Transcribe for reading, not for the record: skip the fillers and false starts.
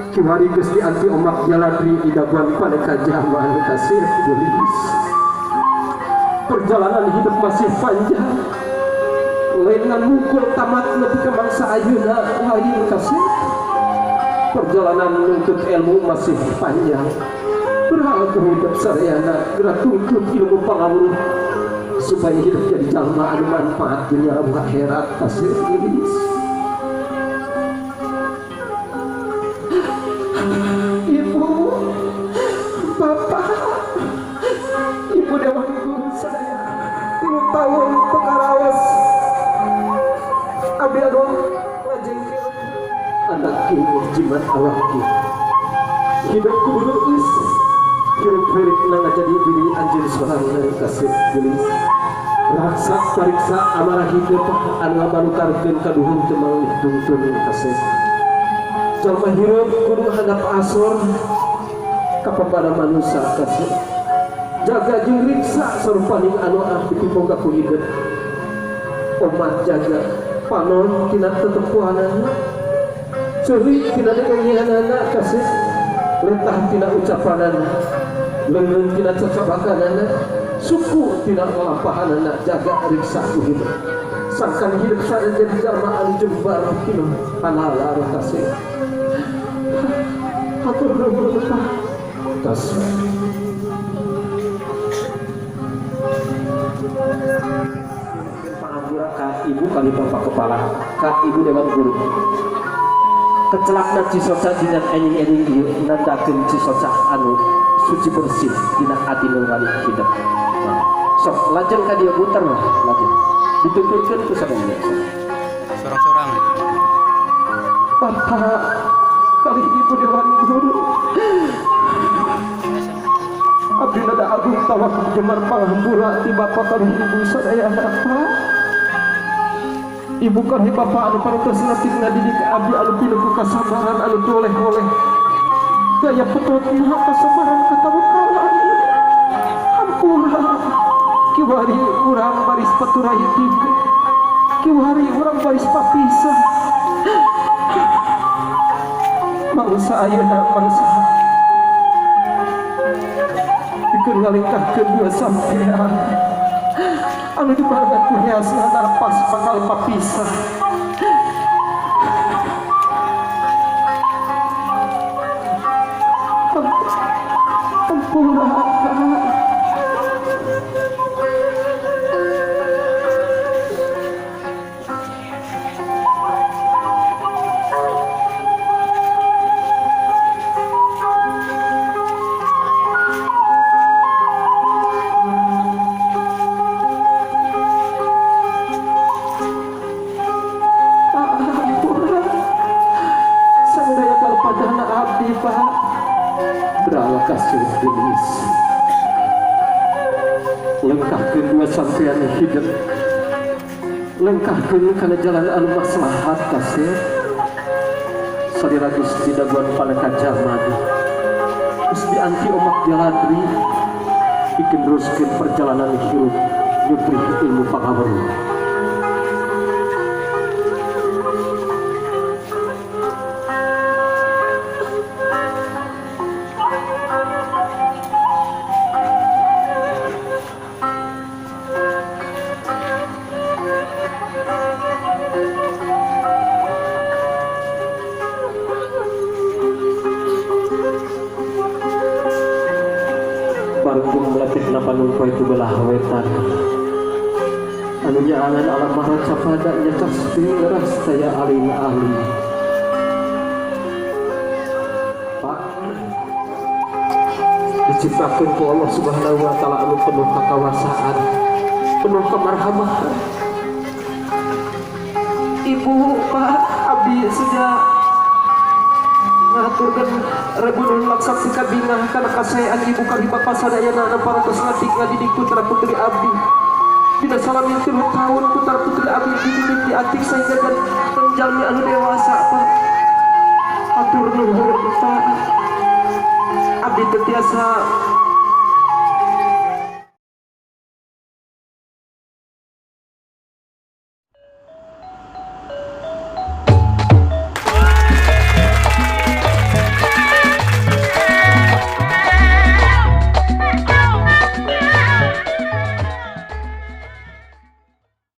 Kiwari geus dianti omak jaladri di daguan paneka jaman kasih gelis. Perjalanan hidup masih panjang. Lain mukul tamat nepi ka mangsa ayeuna lain kasih. Perjalanan menuntut ilmu masih panjang. Berharap hidup sarayana geura tuntut ilmu pangawuruh supaya hidup jadi jalma anu manfaat dunia akhirat kasih gelis. Ibu, Bapak, Ibu Dewan Guru saya, 3 tahun pengarawas, abdi anu ngajengkel anak ibu jimat awak hidup kudu geus hirup-hirup na jadi diri anjeun sorangan kasih geulis raksa pariksa amarah hidup anu ngabalukarkeun ka duhung teu manggih tungtun kasih. Jalma hirup kudu handap asor kapada manusia kasih. Jaga jeung riksa sarupaning anu ah dipiboga ku hidup. Omat jaga panon tina tetepuhanana, ceuri tina deungeunana kasih, letah tina ucapanana, leungeun tina cacabakanana, suku tina lalampahanana, jaga riksa ku hidup. Sangkan hidup sada jadi jalma anu jembar tinu halal kasih. Hatur nuhun Pak. Tos. Pangapura ka ibu kali bapak kepala, ka ibu dewan guru. Kecelakna Cisoca dina enjing-enjing ieu nandakeun Cisoca anu suci bersih dina ati nurani hidup. Nah, sok lajeng ka dieu muter lah lajeng. Dituturkeun ku sadaya. Sorang-sorang. Bapak kali ibu dewan guru. Abdi nada agung tawak jemar panghambura ti bapak kali ibu sadayana Pak. Ibu kalahi bapak anu parantos ngatik ngadidik abdi anu pinuh ku kasabaran anu toleh-oleh. Gaya petutna kasabaran katawakalan. Hampura kiwari urang baris paturai tipe. Kiwari urang baris papisah. Mangsa ayeuna mangsa pikeun ngalengkahkeun dua sampean anu dibarengan ku heasna pas bakal papisah. Hampura. Lengkahkeun dua sampean hidup, lengkahkeun kana jalan anu maslahat kasih. Salira geus didaguan panakajaman, geus dianti omak jaladri, pikeun neruskeun perjalanan hirup nyuprih ilmu pangaweruh. Itu belah wetan anu nyaangan alam maraca pada nya kasih ras saya aling-aling. Pak diciptakeun ku Allah Subhanahu wa taala anu penuh kakawasaan, penuh kemarhamahan. Ibu Pak abdi sejak ngaturkeun rebunun laksaksi kabinah kana kasaean ibu kami bapa sadayana anu parantos ngatik ngadidik putra putri abdi. Dina salami 3 tahun putra putri abdi dididik diatik sehingga jalmi anu dewasa Pak. Hatur nuhun Pak. Abdi teu tiasa